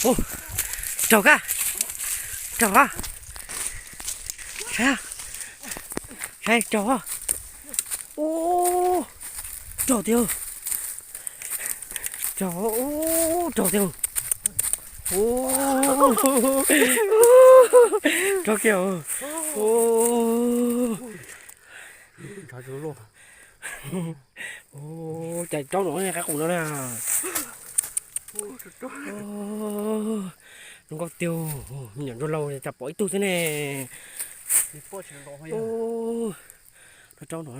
Ub, raug kab, raug a, saib, saib raug a. Ub, raug tiag, raug, ub, raug tiag. Ub, raug kiag. Ub, cas raub no qab qus no na. Zoo nkauj tiag, me nyuam ntsuag laus cas pom ib tug xwb ne. Raub no,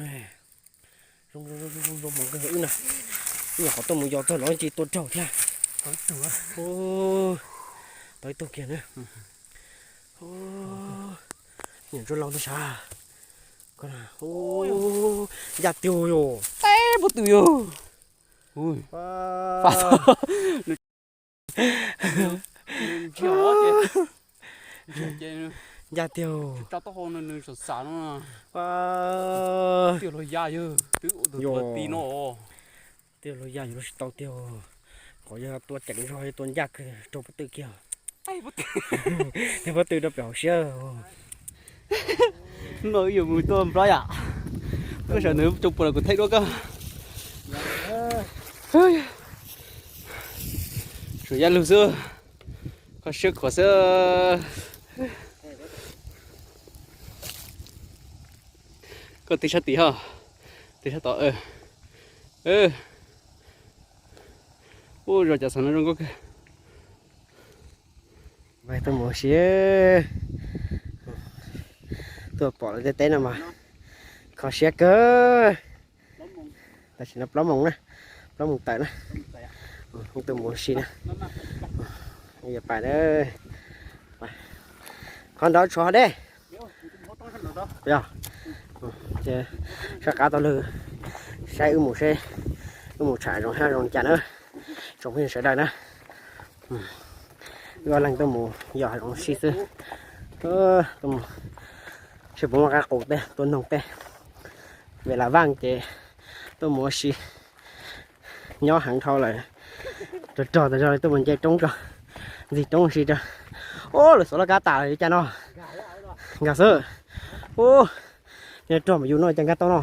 zoo nkauj wb na. Ib nyuag qhov tuaj mus yos txog los tsis tua raug thiab. Tau ib tug kiag na. Me nyuam ntsuag laus ntag sav. Ncaj tiag yog teb pob tw yog. Ncaj tiag. Twb ua luag ya yog, twb ua ti no. Twb ua luag ya yus lub tsis tau tiag. Qhov yog tua ceev zog tua ncaj kawg raug pob tw kiag. Pob tw rau pem hauv siab. No wb yuav mus tuaj nplob yam. Koj sawv ntawd tso puas los kuv thaij duab koj. Suav yaj lug xwb, kho siab khuav xwb. Koj tig sab tid ho, tig sab tod. Ub, zos Cam Xeem no zoo nkauj kawg. Tuaj mus ua si, tuaj pom lawv tej teb no mas kho siab kawg. Tam sim no plaub moos na, plaub moos tawm na. Tuaj mus ua si na. Yog pais, qhov nrov tshuav deb. Yog, saj qab tau lwg saib wb mus seb wb mus tsham zoov hab zoo li cas na. Tsoom phooj ywg sawv daws na, wb ob leeg tuaj mus yos hav zoov si xwb. Tuaj mus seb puas muaj qab qus tej, tua noog tej. Vim las vaj ces tuaj mus ua si nyob heev dhau lawm, rog rog tas zog li tuaj mus nce roob tso, ntxig roob si tso. Ub, lawv xuav laj kab tas li cas no, nkag xwb. Ub, nyob rog mas yus no cas nkag tau no.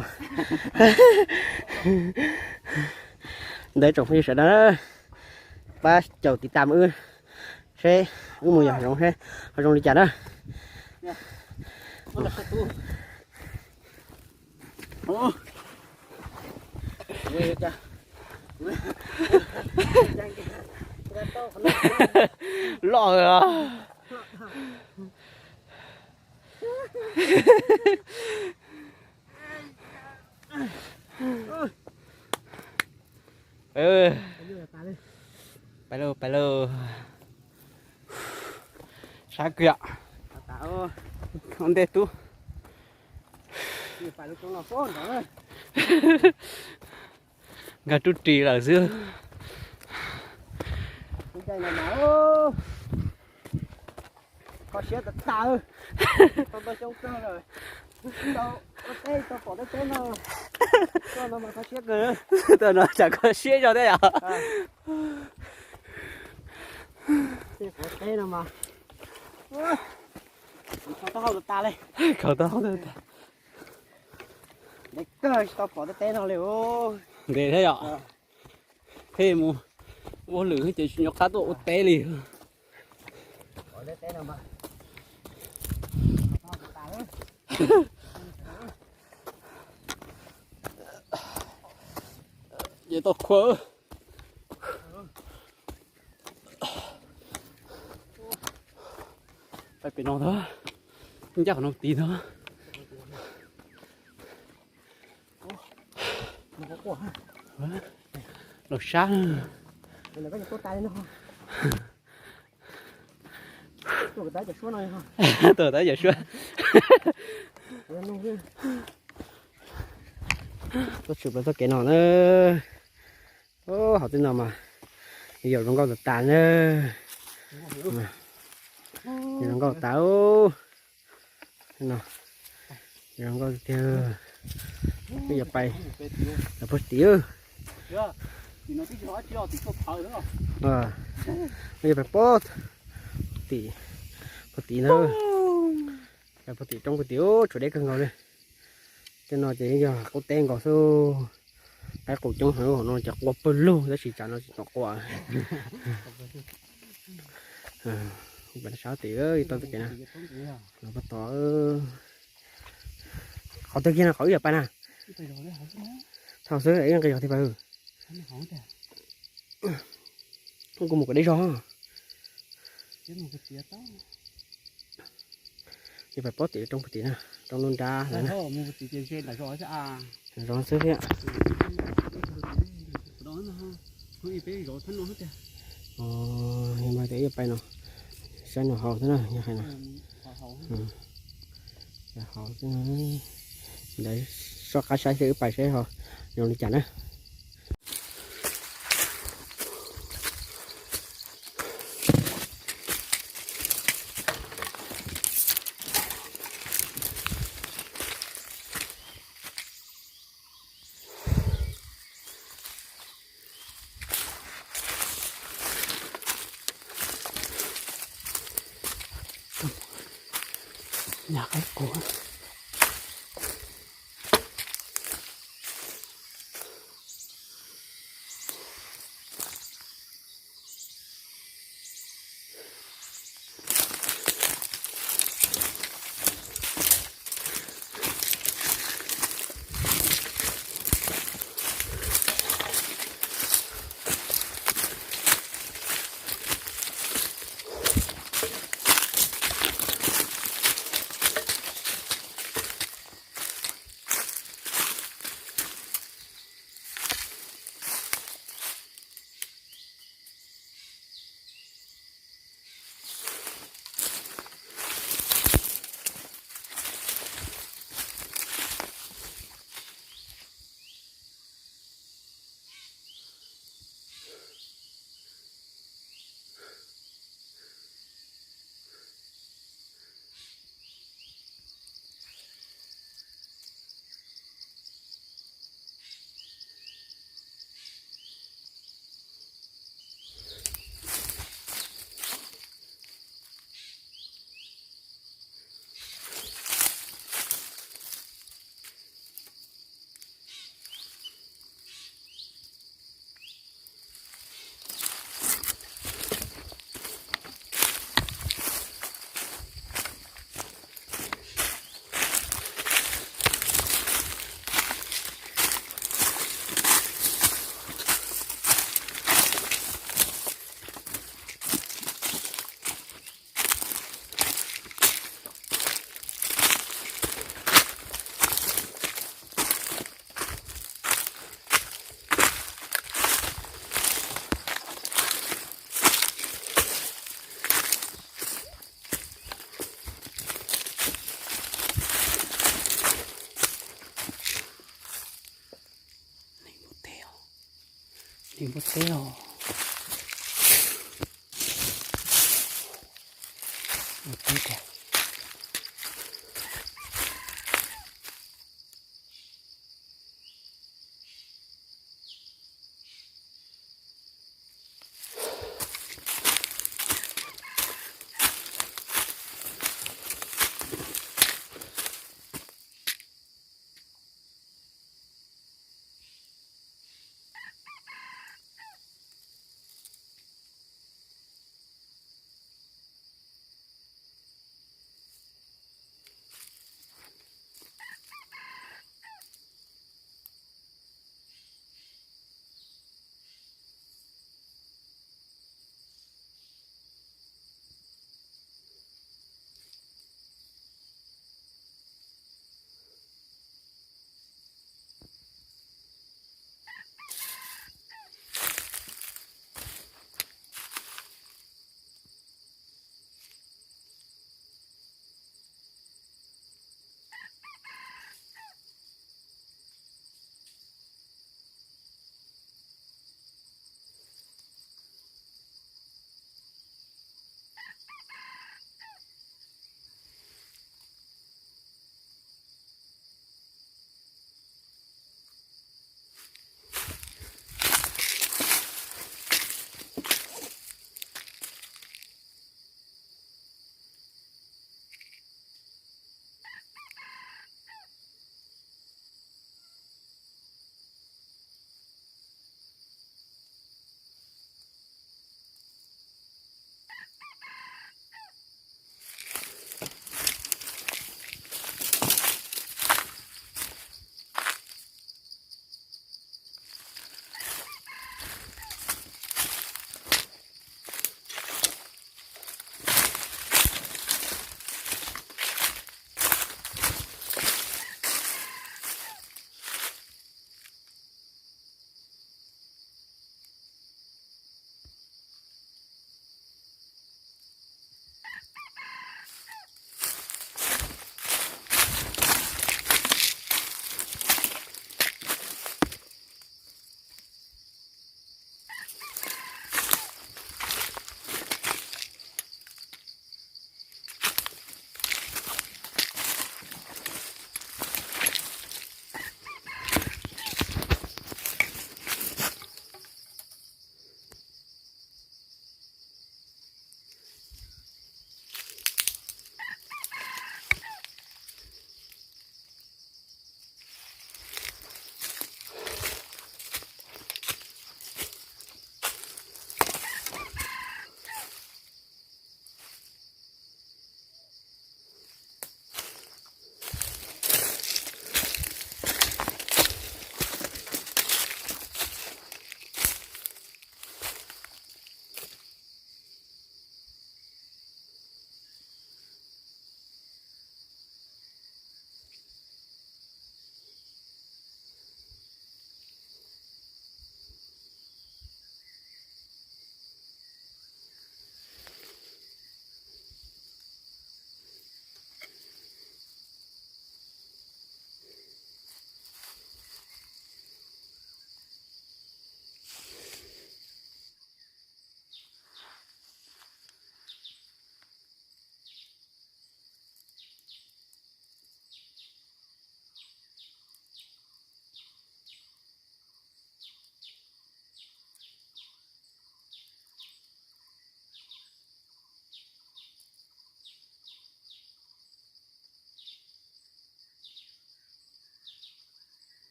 Ntawd tsoom phooj ywg sawv daws, pab caum tiv tam wb seb wb mus yos hav zoov seb ho zoo li cas na. Loj. Pais lauj, pais lauj. Sab kiag ntej tub. Nkag rub ris lawm xwb. Kho siab tas tas, tau ntau xyoo kawg lawm, tau ua teb tau pom tej teb no, kho siab kawg. Tau no tsam kho siab zog thiab yom. Teb no mas kho taub hau tas tas li. Kho taub hau tas tas. Ntev kawg tsis tau pom tej teb no li. Ntev thiab yom. Thiaj mus ua lwm ces tsis nco qab tuaj ua teb li. Ces tau khuav. Pais pem no ntag, ncaj qhov no tid ntag. Los sab. Tuaj tab yam suab. Tuaj tshwm plaws txoj kev no na. Hauv tej no mas yog zoo nkauj tas tas na. Zoo nkauj tas. No, zoo nkauj tiag. Wb yuav pais lawm puag tid. Tim no twb tsis ho dab tsi os, tim tshuaj phawv lawm. Yog pem pob tim, pob tim na, pem pob tim roob pob tim tshuav deb kawg nkaus li. Tej no ces yog qaub teb nkaus xwb. Qaib qus coob heev, no ces qua pawg lug tab sis tsam no tsis tau qua. Peb sab tim tau txoj kev na, los pab tod. Qhov twg kiag no qhov wb yuav pais na? Thaum xwb nqis zog tiag pab. Kuv mus kom deb zog. Ces pais pob tim roob puag tim na, roob lub nrab lawm na. Zov xwb thiab. Yog tias ib pais no, saib no haus xwb na, yog hais no. Haus xwb na. Ntawd soj qab saib seb wb pais saib ho zoo li cas na. Nyaj qaib qus. Li npua teb os. Npua teb tiag.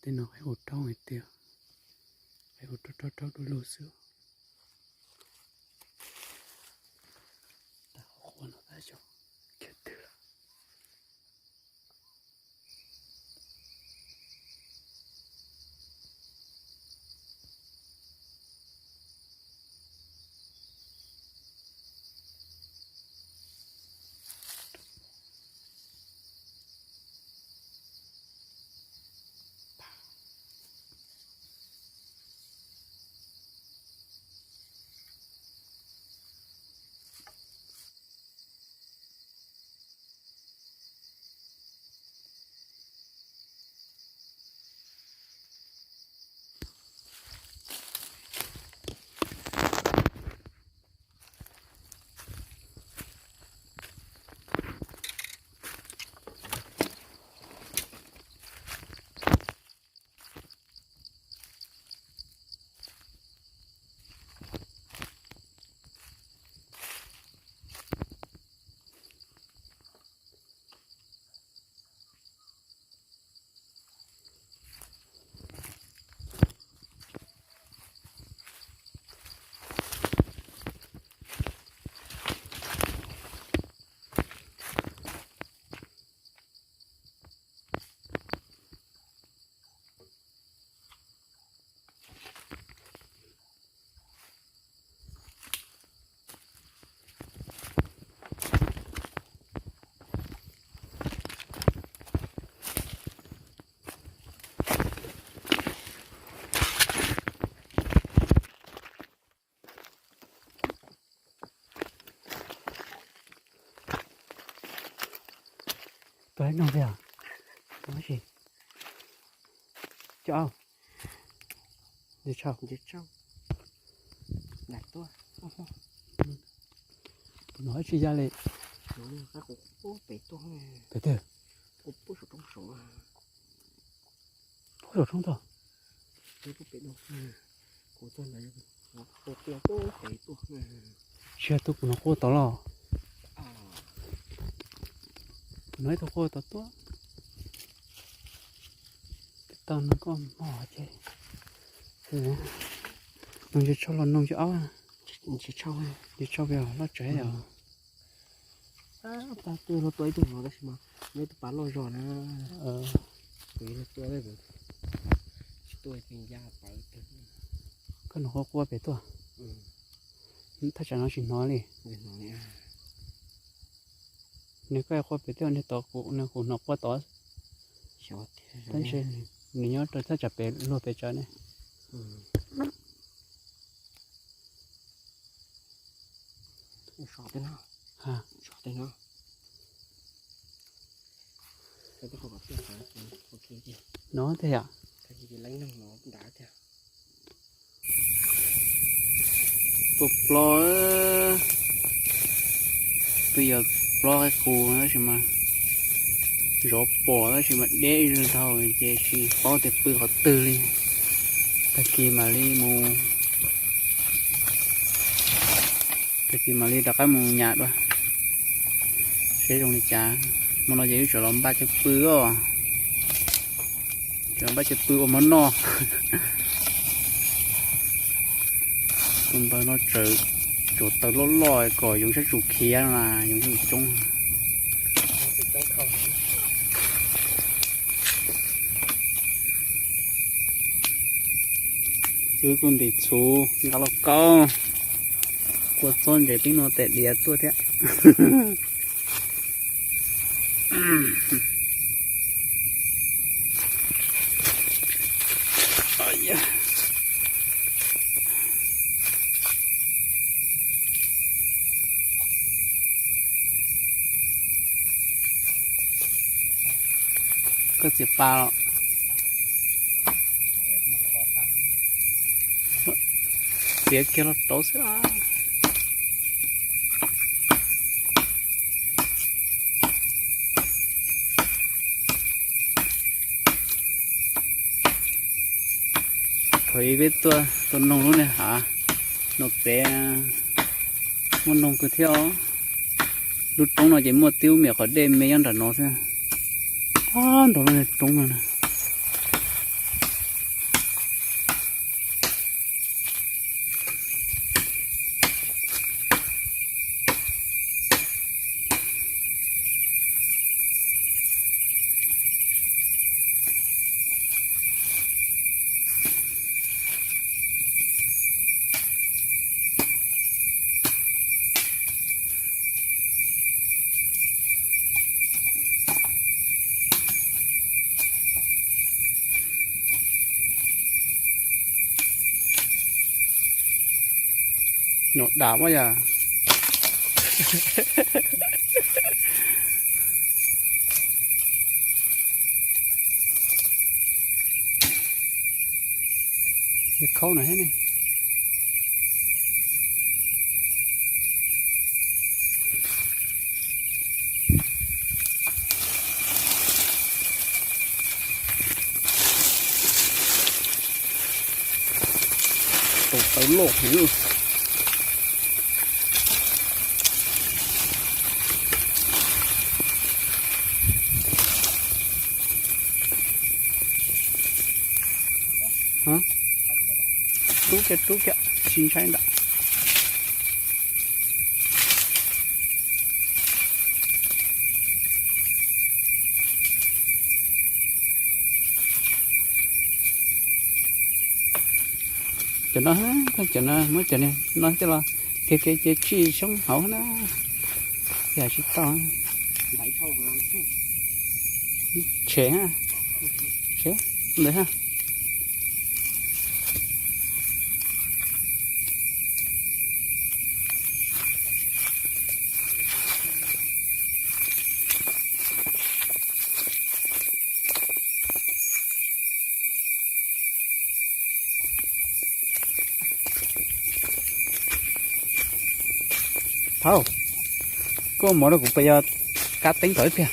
Tej no qaib hu roob hais tias, qaib hu roob roob roob du lug xwb. Tag qhuav qhuav no tab xyov kiag twg lawm. Tuaj ib no thiab. Tab sis cov, nce tshauj, nce tshauj, nag tuaj. Tus no tsis ya li. Pem tuaj, pem twg? Pem saum roob tod. Tsis yog tus kuv hnov quaj tod los? Kuv hnov ib tug quaj tod tuaj. Tau nug koj mog ces, nug nce tshauj los nug nce ob, nce tshauj pem loj tsev os. Tab twb luag tua ib tug no tab sis mas muaj ib tug pas loj zog na. Kuv yuav luag tua, tsis tua ces ya pas. Koj hnov quaj quaj pem tuaj. Thaj tsam no tsis hnov li. Nws koj quaj pem tuaj, nws tod kuv, nws kuv hnov quaj tod. Tab sis nws nyob rau thaj tsam pem luag pem tsawv ne. No tiag yom. Tua plob, twb yog plob qaib qus tab sis mas zov pom tab sis mas deb zog dhau ces tsis paub tias pw qhov twg li. Tag kis mam li mus, tag kis mam li rov qab mus nyam dua seb zoo li cas. Hmo no ces wb tseem los npaj cov pw os, tseem los npaj cov pw ua mov noj. Tus npawg no tseem tsuav taws loj loj kom yoov sab tsum khiav no na, yoov sab tsum coob. Wb kuj ntim txhuv nqa lauj kaub, kua txob ntses peb nuav tes diav tuaj thiab. Koj txiav pas los? Txiav kiag los rauv xwb. Thaum ub peb tuaj tua noog lub niag hav no pem muaj noog kawg thiab os. Lub roob no ces muaj tib lub me qhov dej me nyob nram no xwb. Nrog lub niag roob no na. Nyuam dam ua yam. Khaub no thiab ne. Tus tau loj heev. Rub kiag, rub kiag, tsis ntshai ntawd. Cov no, cov no muab cov no coj los kiag kiag ces tsij xyoob hauv na. Yam tsis tau. Tshem, tshem ntawd ha. Thaub, koj mov rau kuv puas yog kab teeb tom ib pliag?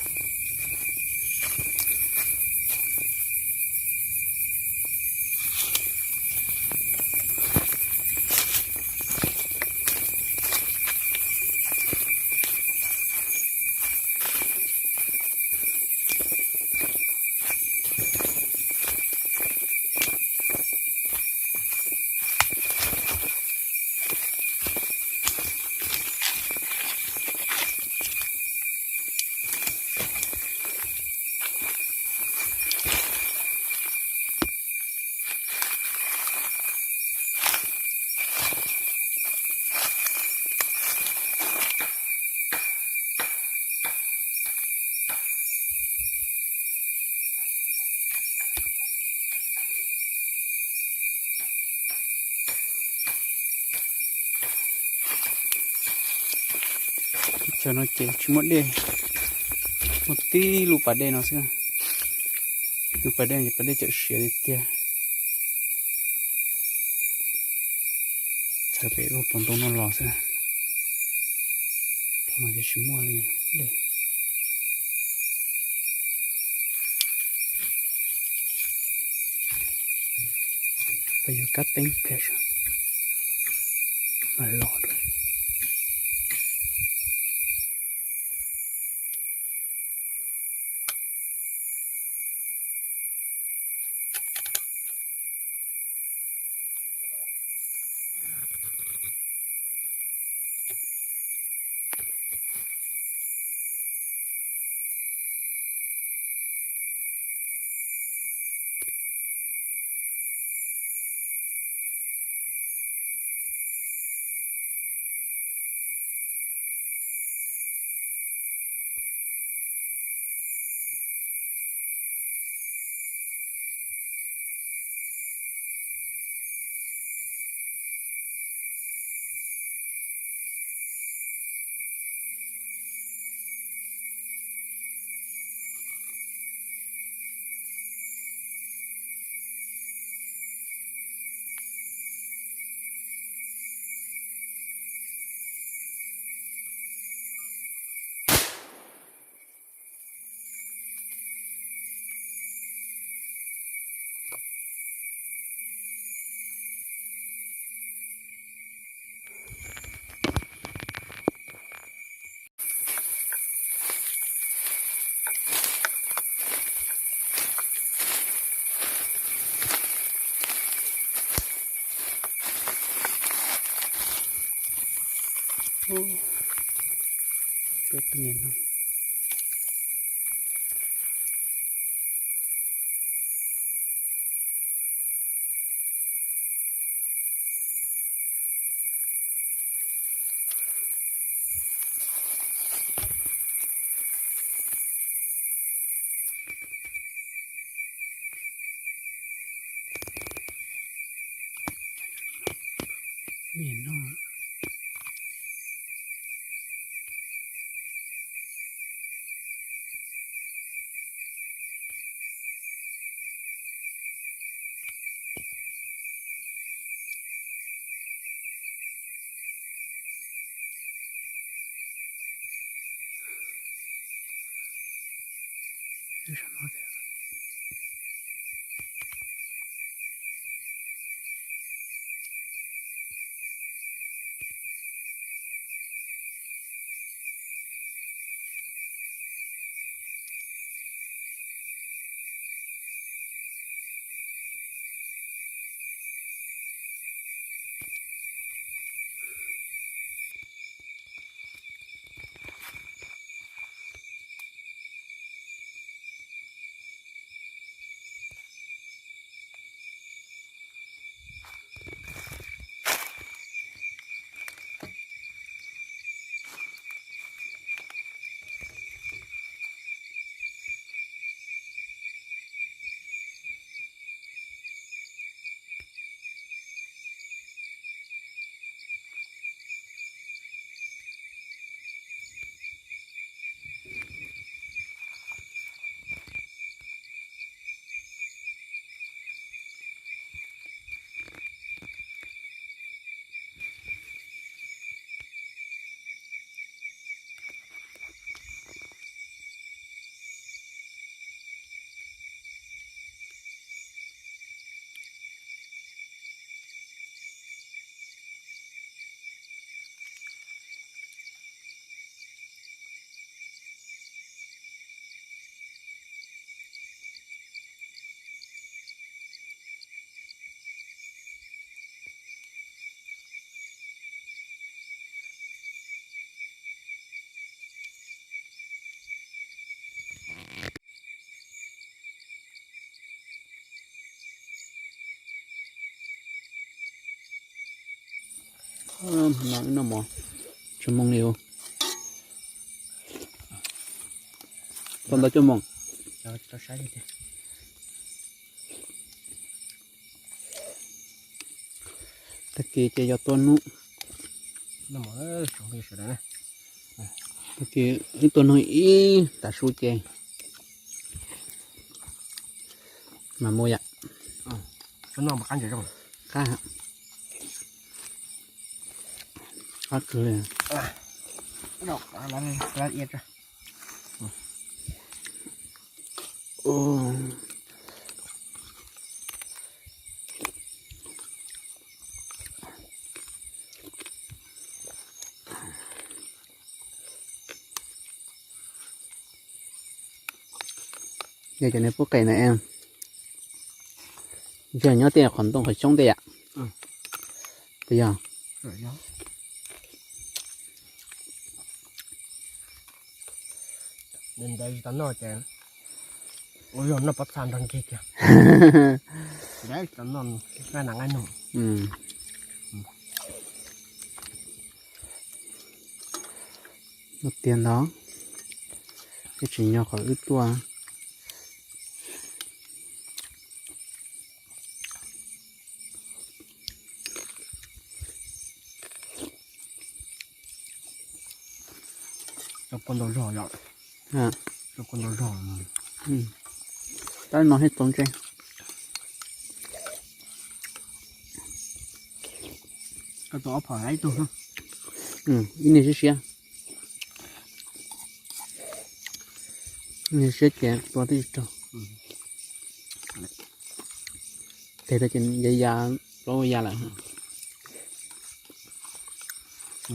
Chaw no ces tsis muaj dej, muaj tib lub pas dej no xwb. Lub pas dej ces pas dej cawm siav tiag tiag. Txhawm pem lub pas ntoo no los xwb. Thaum no ces tsis muaj li dej. Puas yog kab teeb pliag mas los. Niam no, No wb noj mov tsis moos li. Tau ntau cuaj moos. Tag kis ces yog tua hnub. Tag kis wb tua hnub ib tav su ces mas mus yom. Qab, qab kawg li. Yog cov niag pub qe na, ntshe nyob tej qhov ntoo qhov xyoob tej yom. Puas yog? Ntev tsis tau noj ces ua zog noj pob txha nrog nkig kiag. Ntev tsis tau noj nqaij nas nqaij noog. Noj tiag ntag, twb tsis nyob qhov wb tuaj. Tau kua ntau zog yom. Tau kua ntau zog. Tab no thiaj tau ntse. Koj tua ob phom ib tug. Ib niag siab siab. Ib niag siab ces tua twb tsis raug. Tes tau ces ya ya, plaub ya lawm.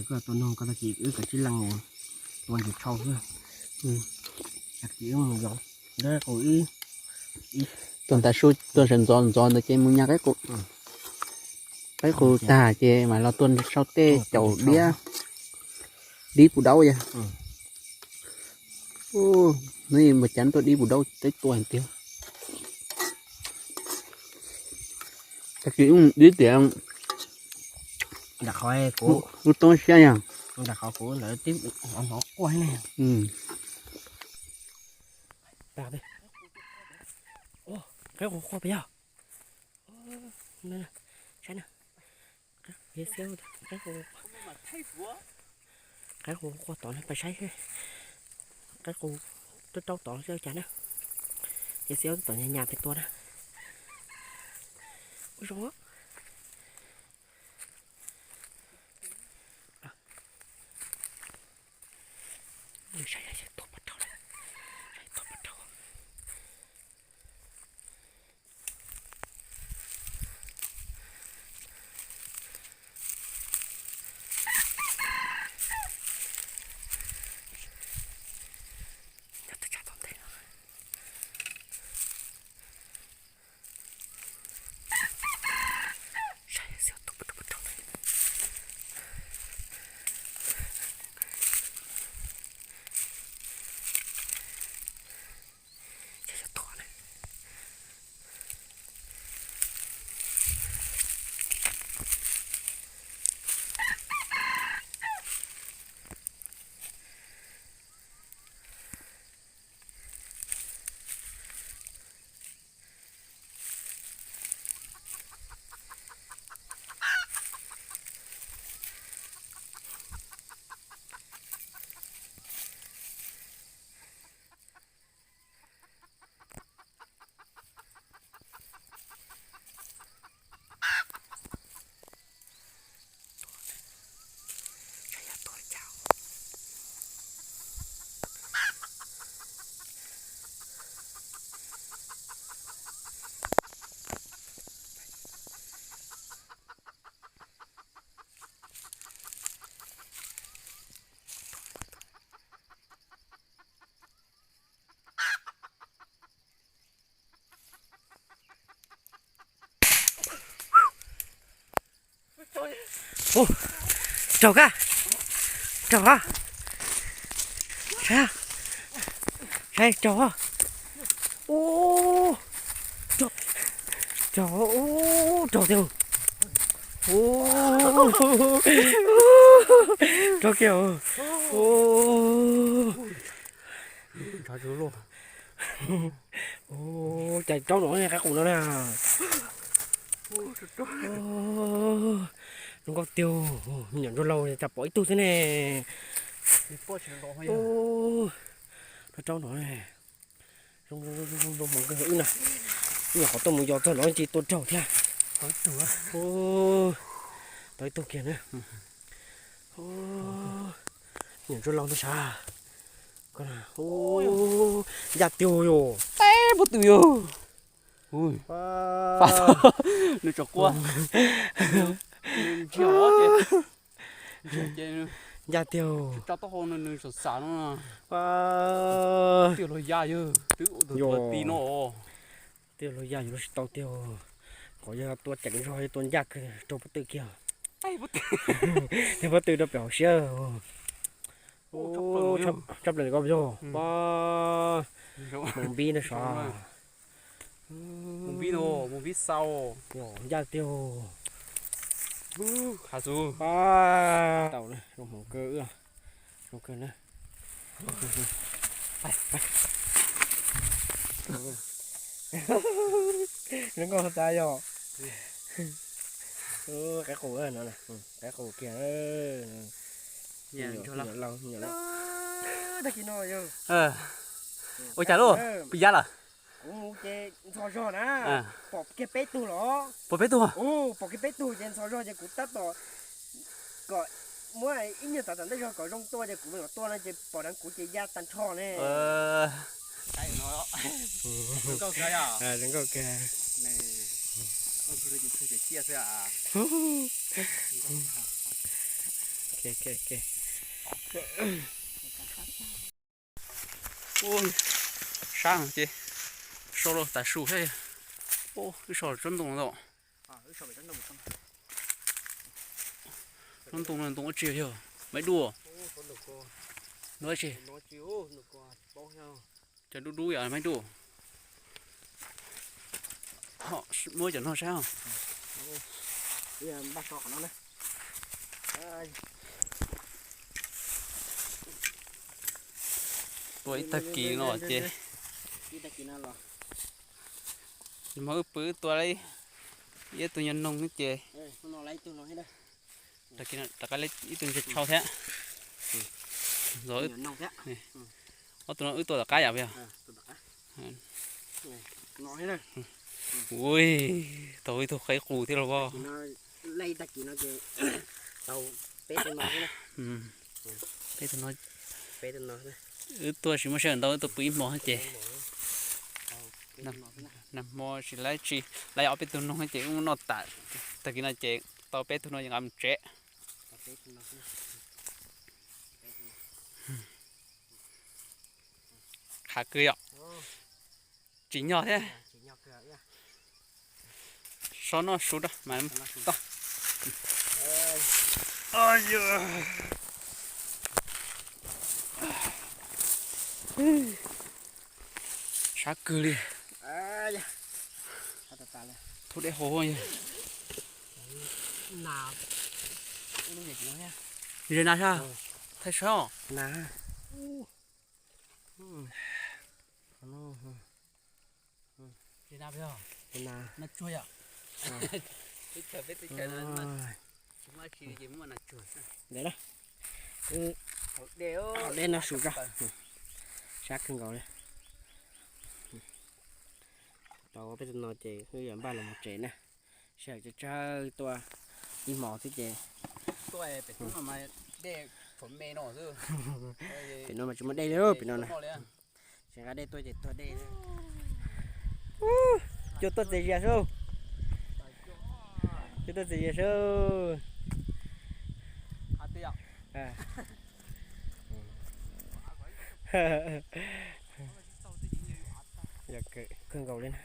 Koj tua noog koj tag kis wb kav tsij leej tua ntsis tshau xwb. Tag kis wb mus yoov, tua ntawd su, tua sawv ntxov ntxov ntawd ces mus nyas qaib qus. Qaib qus tag ces mam los tua sau tej caum diab, dib puv daub yog. Neb mus cav tuaj dib puv daub teb tua tiag. Tag kis wb dib tias, wb toob siab yog. Qaib qus quaj puas yog? Saib na. Qaib qus, qaib qus quaj tod na, pais saib. Qaib qus twb raub tod xwb cas na. Yog xiab tom nyas nyas pem tua na. Ua zoo. Saib, saib, saib, tuaj pov rau lawm. Saib, tuaj pov rau. Ub, raug kab, raug kab, saib, saib raug. Ub, raug, ub, raug tiag. Ub, raug kiag. Ub, cas raub no qab qus no na. Zoo nkauj tiag, me nyuam ntsuag laus cas pom ib tug xwb ne. Raub no zoo, zoo hmoov kawg wb na. Ib nyuam qhuav tuaj mus yos txog no ces tua raug thiab. Tau ib tug kiag na. Me nyuam ntsuag laus ntag sav. Ncaj tiag yog. Teb pob tw yog. Nws tsom quaj. Nws ntsia ces, ncaj tiag. Tso taub hau nws xam xam no. Tiag los ya yog twb ua ti no. Tiag los ya yuav tsis tau tiag. Qhov yog tua ceev zog tua ncaj kawg raug pob tw kiag. Tiag pob tw rau pem hauv siab. Tshaj plaws ko yog. Mus npib ntag sav. Mus npib no, mus npib xau. Ncaj tiag. Hav xus. Tau na, zoo hmoov kawg, zoo kawg na. Zoo nkauj tas yog. Qaib qus no, qaib qus kiag. Nyuam laus, nyuam laus. Tag kis no yog. Ua cas lauj, puas yaj lawm? Kuv mus ces ntxhov zog na, pom kiag peb tug los. Pom peb tug? Pom kiag peb tug ces ntxhov zog ces kuv tab tom kom muab ib nyuag tav tom ntej zog kom zoo tua ces kuv mam tua no ces pom dheev kuv ces ya tag nrho ne. Zoo nkauj kawg. Sab ces so los tas su thiab. Wb so tsob ntoo ntau. Tsob ntoo no ntoo ua tsi yog? Maiv Dub. Ntoo ua tsi? Cov dub dub yom, Maiv Dub. Muab cov no saib os. Tua ib tag kis no ces, mas wb pw wb tua ib tug nyuag noog ces, rov qab ib tug ntses tshau thiab. Ob tug no wb tua tom qab yam yog. Ui, tau ib tug qaib qus thiab los as. Peb tug no, wb tuaj tsis muaj sij hawm ntau, wb tuaj pw ib hmo ces, nag hmo tsis laib tsi, laib ob peb tug noog ces wb noj tas. Tag kis no ces tau peb tug no ces nqa mus tsev. Qhav kawg yom. Tsim nyog thiab. Sob noj su rau mas toj. Sab kawg li. Thauj dej haus. Ze nas sab, thaij sab. Ntawd na, dej no su rau, sab kawg nkaus li. Tau peb tug no ces wb yuav npaj los mus tsev na. Sij hawm tsawg tsawg tuaj ib hmos xwb ces, pem no mas tsis muaj dej li pem no na. Tseem nqa dej tuaj ces tuag dej. Cua tuaj txias zias sub, cua tuaj txias zias sub. Yog kawg nkaus li na.